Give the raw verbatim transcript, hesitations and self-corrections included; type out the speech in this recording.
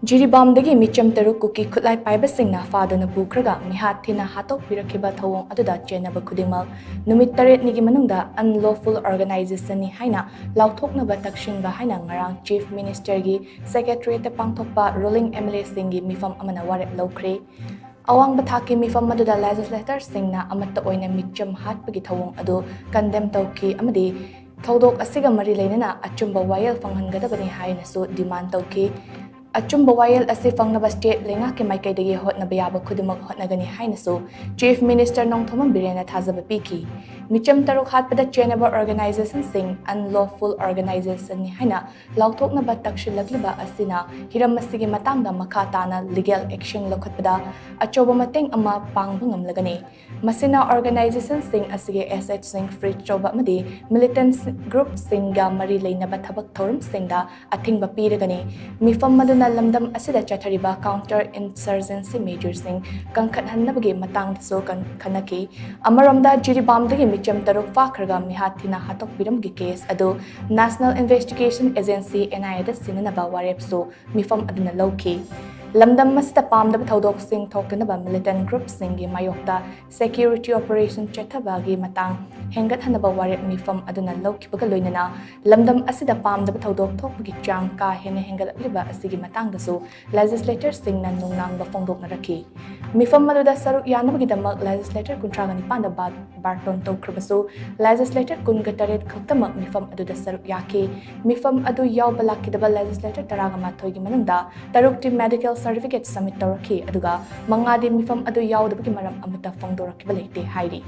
ꯖꯤꯔꯤꯕꯥꯝꯗꯒꯤ ꯃꯤꯆꯝ ꯇꯔꯨꯛ ꯀꯨꯀꯤ ꯈꯨꯠꯂꯥꯏ ꯄꯥꯏꯕꯁꯤꯡꯅ ꯐꯥꯗꯨꯅ ꯄꯨꯈ꯭ꯔꯒ ꯃꯤꯍꯥꯠ ꯊꯤꯅ ꯍꯥꯠꯇꯣꯛꯄꯤꯔꯛꯈꯤꯕ ꯊꯧꯑꯣꯡ ꯑꯗꯨꯗ ꯆꯦꯟꯅꯕ ꯈꯨꯗꯤꯡꯃꯛ ꯅꯨꯃꯤꯠ ꯇꯔꯦꯠꯅꯤꯒꯤ ꯃꯅꯨꯡꯗ unlawful organizationꯅꯤ ꯍꯥꯏꯅ ꯂꯥꯎꯊꯣꯛꯅꯕ ꯇꯛꯁꯤꯟꯕ ꯍꯥꯏꯅ ꯉꯔꯥꯡ Chief Ministerꯒꯤ Secretariatꯇ ꯄꯥꯡꯊꯣꯛꯄ ruling MLAꯁꯤꯡꯒꯤ ꯃꯤꯐꯝ ꯑꯃꯅ ꯋꯥꯔꯦꯞ ꯂꯧꯈ꯭ꯔꯦ꯫ ꯑꯋꯥꯡꯕ ꯊꯥꯛꯀꯤ ꯃꯤꯐꯝ ꯑꯗꯨꯗ legislatorꯁꯤꯡꯅ ꯑꯃꯠꯇ ꯑꯣꯏꯅ ꯃꯤꯆꯝ ꯍꯥꯠꯄꯒꯤ ꯊꯧꯑꯣꯡ ꯑꯗꯨ condemn ꯇꯧꯈꯤ ꯑꯃꯗꯤ ꯊꯧꯗꯣꯛ ꯑꯁꯤꯒ ꯃꯔꯤ ꯂꯩꯅꯅ ꯑꯆꯨꯝꯕ ꯋꯥꯌꯦꯜ ꯐꯪꯍꯟꯒꯗꯕꯅꯤ ꯍꯥꯏꯅꯁꯨ demand ꯇꯧꯈꯤ꯫ ꯑꯆꯨꯝꯕ ꯋꯥꯌꯦꯜ ꯑꯁꯤ ꯐꯪꯅꯕ state ꯂꯩꯉꯥꯛꯀꯤ ꯃꯥꯏꯀꯩꯗꯒꯤ ꯍꯣꯠꯅꯕ ꯌꯥꯕ ꯈꯨꯗꯤꯡꯃꯛ ꯍꯣꯠꯅꯒꯅꯤ ꯍꯥꯏꯅꯁꯨ Chief Minister ꯅꯣꯡꯊꯣꯝꯕꯝ ꯕꯤꯔꯦꯟꯅ ꯊꯥꯖꯕ ꯄꯤꯈꯤ꯫ ꯃꯤꯆꯝ ꯇꯔꯨꯛ ꯍꯥꯠꯄꯗ ꯆꯦꯟꯅꯕ organizationꯁꯤꯡ unlawful organizationꯅꯤ ꯍꯥꯏꯅ ꯂꯥꯎꯊꯣꯛꯅꯕ ꯇꯛꯁꯤꯜꯂꯛꯂꯤꯕ ꯑꯁꯤꯅ ꯍꯤꯔꯝ ꯑꯁꯤꯒꯤ ꯃꯇꯥꯡꯗ ꯃꯈꯥ ꯇꯥꯅ legal action ꯂꯧꯈꯠꯄꯗ ꯑꯆꯧꯕ ꯃꯇꯦꯡ ꯑꯃ ꯄꯥꯡꯕ ꯉꯝꯂꯒꯅꯤ꯫ ꯃꯁꯤꯅ organizationꯁꯤꯡ ꯑꯁꯤꯒꯤ assetꯁꯤꯡ freeze ꯇꯧꯕ ꯑꯃꯗꯤ militant groupꯁꯤꯡꯒ ꯃꯔꯤ ꯂꯩꯅꯕ ꯊꯕꯛ ꯊꯧꯔꯝꯁꯤꯡꯗ ꯑꯊꯤꯡꯕ ꯄꯤꯔꯒꯅꯤ꯫ ꯃꯤꯐꯝ ꯑꯗꯨꯅ ꯂꯝꯗꯝ ꯑꯁꯤꯗ ꯆꯠꯊꯔꯤꯕ counter insurgency measuresꯁꯤꯡ ꯀꯟꯈꯠꯍꯟꯅꯕꯒꯤ ꯃꯇꯥꯡꯗꯁꯨ ꯀꯟ-, ꯈꯟꯅꯈꯤ꯫ ꯑꯃꯔꯣꯝꯗ, ꯖꯤꯔꯤꯕꯥꯝꯗꯒꯤ ꯃꯤꯆꯝ ꯇꯔꯨꯛ ꯐꯥꯈ꯭ꯔꯒ ꯃꯤꯍꯥꯠ ꯊꯤꯅ ꯍꯥꯠꯇꯣꯛꯄꯤꯔꯝꯕꯒꯤ case ꯑꯗꯨ National Investigation Agency, NIAꯗ ꯁꯤꯟꯅꯅꯕ ꯋꯥꯔꯦꯞꯁꯨ ꯃꯤꯐꯝ ꯑꯗꯨꯅ ꯂꯧꯈꯤ꯫ ꯂꯝꯗꯝ ꯑꯁꯤꯗ ꯄꯥꯝꯗꯕ ꯊꯧꯗꯣꯛꯁꯤꯡ ꯊꯣꯛꯇꯅꯕ militant groupꯁꯤꯡꯒꯤ ꯃꯥꯌꯣꯛꯇ security operation ꯆꯠꯊꯕꯒꯤ ꯃꯇꯥꯡ ꯍꯦꯟꯒꯠꯍꯟꯅꯕ ꯋꯥꯔꯦꯞ ꯃꯤꯐꯝ ꯑꯗꯨꯅ ꯂꯧꯈꯤꯕꯒ ꯂꯣꯏꯅꯅ ꯂꯝꯗꯝ ꯑꯁꯤꯗ ꯄꯥꯝꯗꯕ ꯊꯧꯗꯣꯛ ꯊꯣꯛꯄꯒꯤ ꯆꯥꯡ ꯀꯥ ꯍꯦꯟꯅ ꯍꯦꯟꯒꯠꯂꯛꯂꯤꯕ ꯑꯁꯤꯒꯤ ꯃꯇꯥꯡꯗꯁꯨ legislatorꯁꯤꯡꯅ ꯅꯨꯡꯅꯥꯡꯕ ꯐꯣꯡꯗꯣꯛꯅꯔꯛꯈꯤ꯫ ꯃꯤꯐꯝ ꯑꯗꯨꯗ ꯁꯔꯨꯛ ꯌꯥꯅꯕꯒꯤꯗꯃꯛ legislator ꯀꯨꯟꯊ꯭ꯔꯥꯒ ꯅꯤꯄꯥꯟꯗ ꯕꯥ-, barton ꯇꯧꯈ꯭ꯔꯕꯁꯨ, legislator ꯀꯨꯟꯒ ꯇꯔꯦꯠ ꯈꯛꯇꯃꯛ ꯃꯤꯐꯝ ꯑꯗꯨꯗ ꯁꯔꯨꯛ ꯌꯥꯈꯤ꯫ ꯃꯤꯐꯝ ꯑꯗꯨ ꯌꯥꯎꯕ ꯂꯥꯛꯈꯤꯗꯕ legislator ꯇꯔꯥꯒ ꯃꯥꯊꯣꯏꯒꯤ ꯃꯅꯨꯡꯗ ꯇꯔꯨꯛꯇꯤ medical certificate submit ꯇꯧꯔꯛꯈꯤ, ꯑꯗꯨꯒ ꯃꯉꯥꯗꯤ ꯃꯤꯐꯝ ꯑꯗꯨ ꯌꯥꯎꯗꯕꯒꯤ ꯃꯔꯝ ꯑꯃꯠꯇ ꯐꯣꯡꯗꯣꯔꯛꯈꯤꯕ ꯂꯩꯇꯦ ꯍꯥꯏꯔꯤ꯫